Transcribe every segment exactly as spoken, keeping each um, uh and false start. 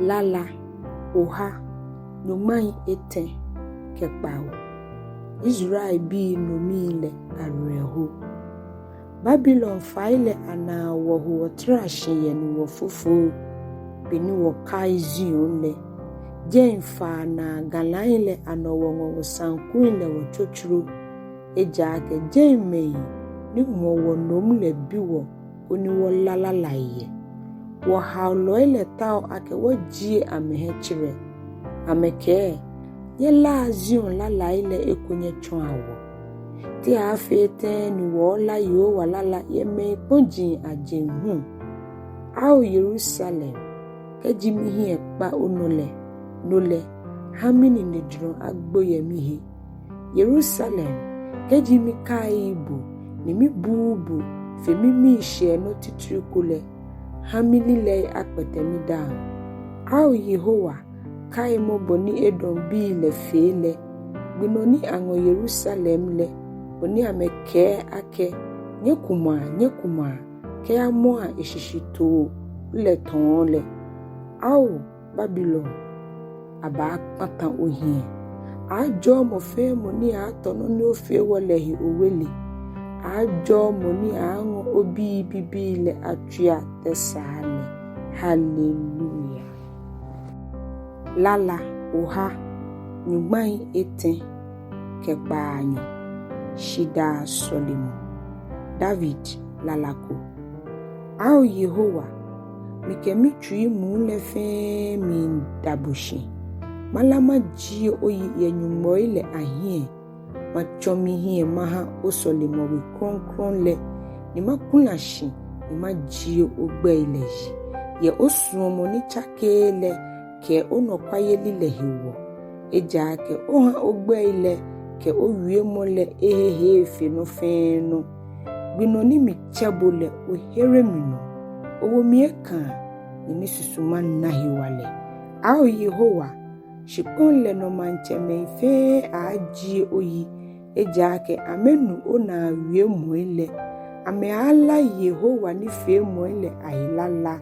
Lala oha nyɔŋmai etɛ kɛ kpawo. Israelbii nomii lɛ awerɛho. Babilon fai lɛ anaa wɔho wɔtara shi yɛ ni wɔfofo, beni wɔkai Zion lɛ. Jɛi faa naa galai lɛ anɔ wɔŋɔ wɔsaŋkui lɛ wɔtsotsoro. Ejaakɛ jɛi mɛi ni ŋɔ wɔ nom lɛ bi wɔ koni wɔla lalai yɛ. Wɔhaolɔi lɛ tao akɛ wɔjie amɛhiɛtserɛ. Amɛkɛɛ, nyɛlaa Zion lalai lɛ eko nyɛtsɔɔa wɔ. Te aaafee tɛŋŋ ni wɔɔla Yehowa lala yɛ mɛi kpɔji ajeŋ hu? Ao Yerusalem, kɛji mihiɛ kpa onɔ lɛ, no lɛ, ha mininejurɔ agbo yɛ mihe. Yerusalem, kɛji mikaiii bo, ni mibuuu bo fe mimiishɛɛ nɔ titri ko lɛ, ha mililɛi akpɛtɛ midaaŋ. Ao Yehowa, kaimɔ bɔ ni Edombii lɛ fee lɛ, gbi nɔ ni aŋɔ Yerusalem lɛ, bɔ ni amɛkɛɛ akɛ, nyɛkumɔa, nyɛkumɔa, kɛyamɔa eshishitoo lɛ tɔɔ lɛ. Ao Babilon, abaakpata ohiɛ. Aaajɔɔ mɔ fɛɛ mɔ ni aaatɔ nɔ ni ofee wɔ lɛ he owele. Aaajɔɔ mɔ ni aaaŋɔ obii bibii lɛ atswia tɛsaa lɛ. Haleluya. Lala oha nyɔŋmai etɛ kɛ kpaanyɔ. Shidaa sɔlemɔ. David lala ko. Ao Yehowa, mikɛ mitsui muu lɛ fɛɛ miida bo shi. Mala majie oyi yɛ nyɔŋmɔi lɛ ahiɛ. Matsɔ mihiɛ maha osɔlemɔwe krɔŋkrɔŋ lɛ, ni makula shi ni majie ogbɛi lɛ yi. Yɛ osuɔmɔ ni tsakeee lɛ kɛ onɔkwayeli lɛ hewɔ. Ejaakɛ oha ogbɛi lɛ kɛ owiemɔ lɛ ehehe fe nɔ fɛɛ nɔ. Gbi nɔ ni mitsɛ bo lɛ, ohere mi nɔ. Owo mi ekãa, ni misusuma na hewalɛ. Ao Yehowa, shikpɔŋ lɛ nɔ maŋtsɛmɛi fɛɛ aaajie oyi, ejaakɛ amɛnu onaa wiemɔi lɛ. Amɛaala Yehowa nifeemɔi lɛ ahe lala,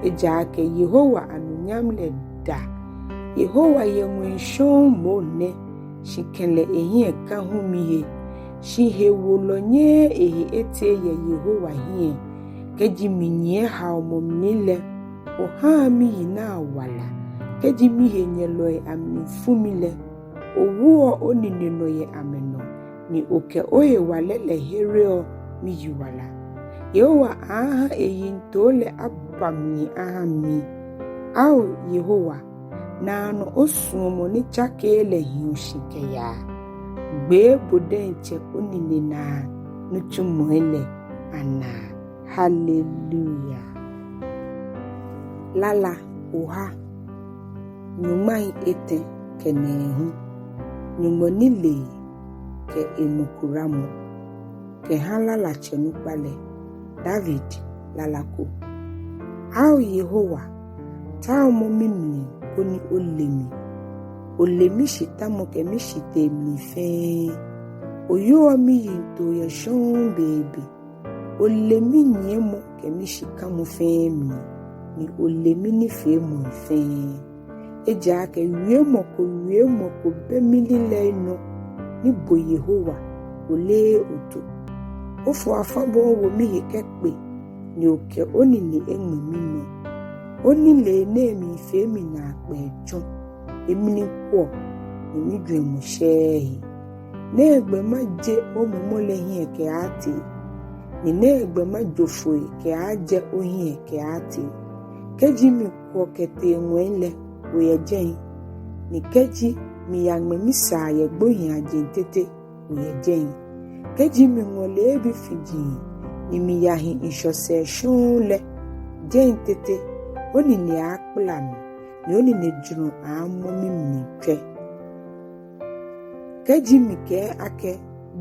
ejaakɛ Yehowa anunyam lɛ da. Yehowa yɛ ŋwɛi shɔŋŋ moŋ nɛ, shi kɛlɛ ehiɛ ka hu mihe. Shi hewolɔ nyɛɛɛ ehe etee yɛ Yehowa hiɛ. Kɛji minyiɛ haomɔ mli lɛ, ohaa miyi naa wala. Kɛji mihenyɛlɔi amli fu mi lɛ, owoɔ onine nɔ yɛ amɛnɔ, ni okɛ ohewalɛ lɛ hereɔ miyiwala. Yehowa aaaha eyiŋtoo lɛ aba mli aha mi. Ao Yehowa, naanɔ osuɔmɔ ni tsakeee lɛ hiɔ shi kɛyaa. Gbee bo diɛŋtsɛ onine naa nitsumɔi lɛ anaa. Haleluya. Lala oha nyɔŋmai etɛ kɛ nɛɛhu. Nyɔŋmɔ nilee kɛ enɔ kuramɔ. Kɛha lalatsɛ nukpa lɛ. David lala ko. Ao Yehowa, taomɔ mimli koni ole mi. Ole mishitamɔ kɛ mishitee mli fɛɛ. Oyoɔ miyiŋtoo yɛ shɔŋŋ beebe. Ole minyiɛmɔ kɛ mishikamɔ fɛɛ mli, ni ole minifeemɔi fɛɛ. Ejaakɛ wiemɔ ko wiemɔ ko bɛ mililɛi nɔ ni bo Yehowa oleee oto. Ofo afã bɔ owo mihe kɛkpe, ni okɛ onine eŋmɛ minɔ. Onilee nɛɛ miifee mi naakpɛɛ tsɔ, emli kwɔ, ni mijwɛŋmɔ shɛɛɛ he. Nɛgbɛ maje omumɔ lɛ hiɛ kɛaatee? Ni nɛgbɛ majo foi kɛaajɛ ohiɛ kɛaatee? Kɛji mikwɔ kɛtee ŋwɛi lɛ, oyɛ jɛi. Ni kɛji miyaŋmɛ misaa yɛ gbohiiajeŋ tete, oyɛ jɛi. Kɛji miŋɔ leebi fiji, ni miyahi ŋshɔ sɛɛ shɔŋŋ lɛ, jɛi tete, onine aaakpala mi, ni oninejurɔ aaamɔ mimli tswɛ. Kɛji mikɛɛ akɛ,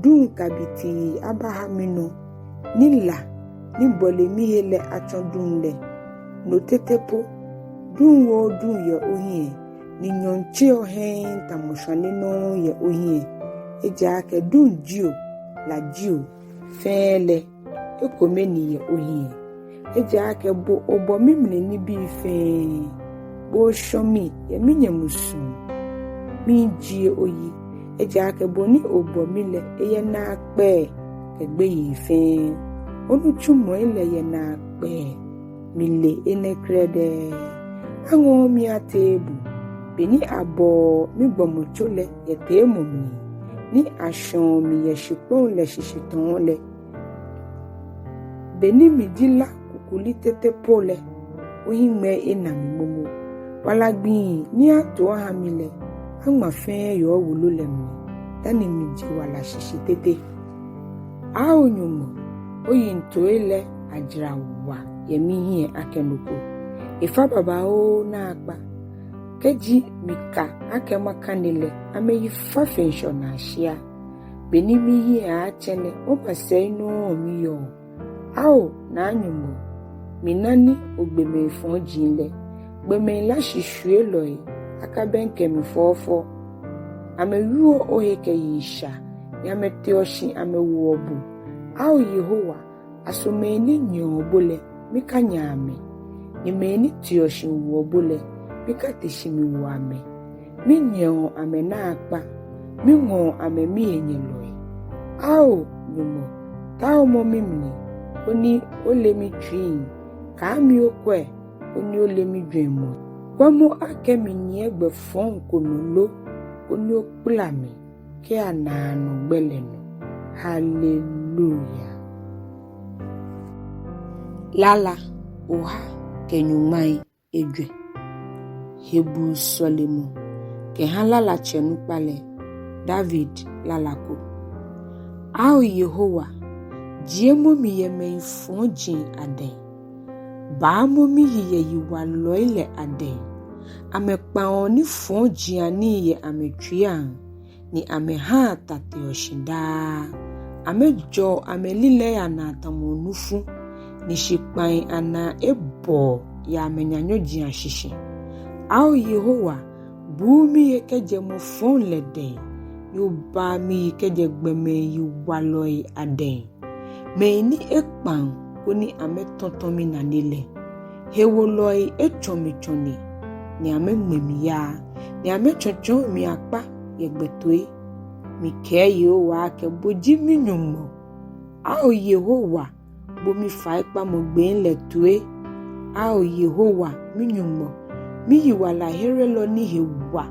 duŋ kabitii abaha minɔ, ni la ni bɔle mihe lɛ atsɔ duŋ lɛ, no tete po, duŋ wooo duŋ yɛ ohiɛ, ni nyɔɔŋ tseɔ hɛŋŋ tamɔ shwane nɔŋŋ yɛ ohiɛ. Ejaakɛ duŋ jio, la jio, fɛɛ lɛ, ekome ni yɛ ohiɛ. Ejaakɛ bo obɔ mimli nibii fɛɛ, Bo oshɔ mi yɛ minyɛ musuŋ. Miijie oyi, ejaakɛ bɔ ni obɔ mi lɛ eyɛ naakpɛɛ kɛ gbeyei fɛɛ. Onitsumɔi lɛ yɛ naakpɛɛ, mile enɛ krɛdɛɛ. Aŋɔɔɔ mi ateee bo, beni abɔɔ migbɔmɔtso lɛ yɛ teemɔ mli, ni ashɔ̃ɔ mi yɛ shikpɔŋ lɛ shishitɔɔ lɛ. Beni miji la kukuli tete po lɛ, ohiŋmɛi ena mi momo. Wala gbii ni ato aha mi lɛ, aŋma fɛɛ yɛ owolo lɛ mli, dani mije wala shishi tete. Ao Nyɔŋmɔ, oyiŋtoi lɛ ajara wa yɛ mihiɛ akɛ nɔ ko. Efa babaoo naakpa. Kɛji mika akɛ makane lɛ, amɛyi fa fe ŋshɔnaa shia. Beni mihiɛ aaatsɛ̃ lɛ, omasɛi nɔŋŋ miyɔɔ. Ao Naa Nyɔŋmɔ, mina ni ogbe mɛi fɔji lɛ, gbe mɛi lashishwielɔi akabɛŋkɛ mi fɔfɔ. Amɛwieɔ ohe kɛ yiŋsha, ni amɛteɔ shi amɛwoɔ bo. Ao Yehowa, aso mɛi ni nyɛɔ bo lɛ, mikanyɛ amɛ? Ni mɛi ni teɔ shi woɔ bo lɛ, mikate shi miwo amɛ? Minyɛɔ amɛ naakpa, miŋɔɔ amɛ mihenyɛlɔi. Ao Nyɔŋmɔ, taomɔ mimli, koni ole mitsuiŋ. Kaa mi okwɛ, koni ole mijwɛŋmɔ. Kwɛmɔ akɛ minyiɛ gbɛ fɔŋ ko nɔ lo, koni okpala mi kɛya naanɔ gbɛ lɛ nɔ. Haleluya. Lala oha kɛ nyɔŋmai ejwɛ. Hebuu sɔlemɔ kɛha lalatsɛ nukpa lɛ, David lala ko. Ao Yehowa, jiemɔ mi yɛ mɛi fɔji adɛŋ. Baamɔ miyi yɛ yiwalɔi lɛ adɛŋ. Amɛkpaŋɔ nifɔjianii yɛ amɛtsuiaŋ, ni amɛhaa tateɔ shi daa. Amɛjɔɔ amɛlilɛi anaa tamɔ onufu, ni shikpãi anaa ebɔɔ yɛ amɛnyanyɔji ashishi. Ao Yehowa, buu mihe kɛjɛ mɔ fɔŋ lɛ dɛŋ, ni obaa miyi kɛjɛ gbɔmɛi yiwalɔi adɛŋ, mɛi ni ekpaŋ koni amɛtɔtɔ minane lɛ. Hewolɔi etsɔ mi tsɔne, ni amɛŋmɛ mi yaa, ni amɛtsɔtsɔɔ mi akpa yɛ gbɛ toi. Mikɛɛ Yehowa akɛ bo ji mi-Nyɔŋmɔ. Ao Yehowa, bo mifaikpamɔ gbee lɛ toi. Ao Yehowa, mi-Nyɔŋmɔ, miyiwalaherelɔ ni he wa,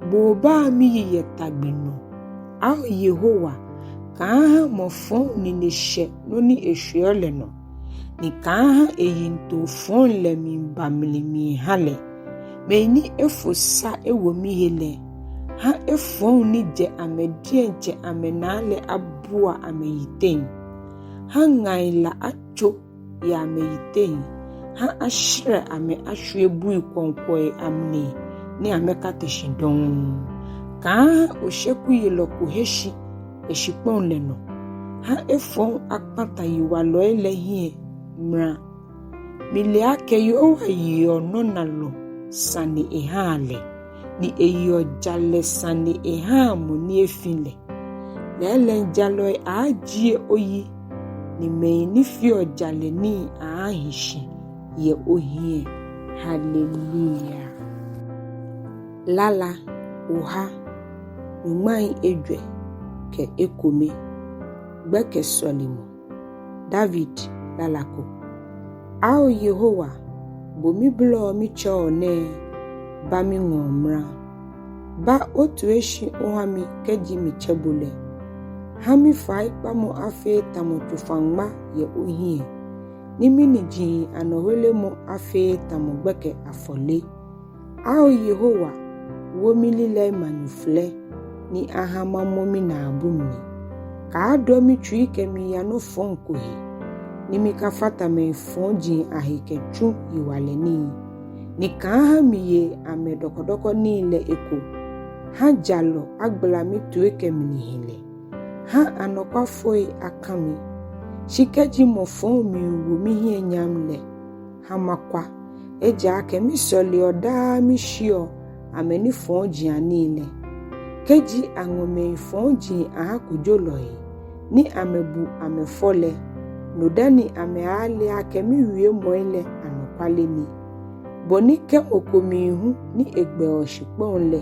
bo obaa miyi yɛ ta gbi nɔ. Ao Yehowa, kaaha mɔ fɔŋ nine shɛ nɔ ni eshweɔ lɛ nɔ, ni kaaha eyiŋtoo fɔŋ lɛ miiba mli miiha lɛ. Mɛi ni efo sa ewo mihe lɛ, ha efɔŋ ni jɛ amɛ diɛŋtsɛ amɛnaa lɛ abua amɛyiteŋ. Ha ŋai la atso yɛ amɛyiteŋ. Ha ashɛrɛ amɛ ashwie bui kwɔŋkwɔi amli, ni amɛkate shi dɔŋŋ. Kaaha oshekuyelɔ ko he shi yɛ shikpɔŋ lɛ nɔ. Ha efɔŋ akpata yiwalɔi lɛ hiɛ mra. Mile akɛ Yehowa yeɔ nɔnalɔ sane ehaa lɛ, ni eyeɔ jalɛ sane ehaa mɔ ni efi lɛ. Lɛɛlɛŋ jalɔi aaajie oyi, ni mɛi ni feɔ jalɛ nii aaahi shi yɛ ohiɛ. Haleluya. Lala oha nyɔŋmai ejwɛ kɛ ekome. Gbɛkɛ sɔlemɔ. David lala ko. Ao Yehowa, bo mibolɔɔ mitsɛɔ nɛɛ, ba miŋɔɔ mra. Ba otoi shi oha mi kɛji mitsɛ bo lɛ. Ha mifaikpamɔ afee tamɔ tsofa ŋma yɛ ohiɛ, ni miniji anɔholemɔ afee tamɔ gbɛkɛ afɔle. Ao Yehowa, wo mililɛi manyoflɛ, ni aha mamɔ minaabu mli. Kaadɔ mitsui kɛmiiya nɔ fɔŋ ko he, ni mikafata mɛi fɔji ahe kɛtsu yiwalɛ nii. Ni kaaha miye amɛdɔkɔdɔkɔ nii lɛ eko. Ha jalɔ agbala mitoi kɛ mlihilɛ. Ha anɔkwafoi aka mi. Shi kɛji mɔ fɔŋ miiwo mihiɛ nyam lɛ, ha makwa, ejaakɛ misɔleɔ daa mishiɔ amɛnifɔjianii lɛ. Kɛji aŋɔ mɛi fɔji aha kojolɔi, ni amɛbu amɛ fɔ lɛ, no dani amɛaale akɛ miwiemɔi lɛ anɔkwale ni. Bɔ ni kɛ mɔ ko miihu ni egbɛɔ shikpɔŋ lɛ,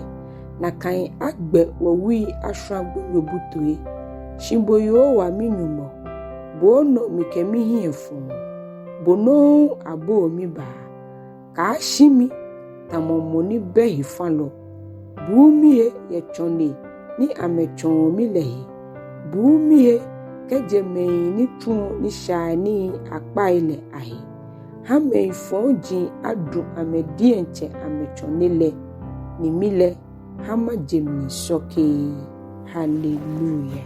nakai agbɛ wɔwui ashwã gbonyobu toi. Shi bo Yehowa mi-Nyɔŋmɔ, bo onɔ mikɛ mihiɛ fɔ̃ɔ, bo nɔŋŋ abo mibaa. Kaashi mi tamɔ mɔ ni bɛ hefãlɔ. Buu mihe yɛ tsɔne ni amɛtsɔ̃ɔ mi lɛ he. Buu mihe kɛjɛ mɛi ni tsuɔ nishaianii akpai lɛ ahe. Hã mɛi fɔ̃ji adu amɛ diɛŋtsɛ amɛtsɔne lɛ, ni mi lɛ, hã maje mli sɔkee. Haleluya.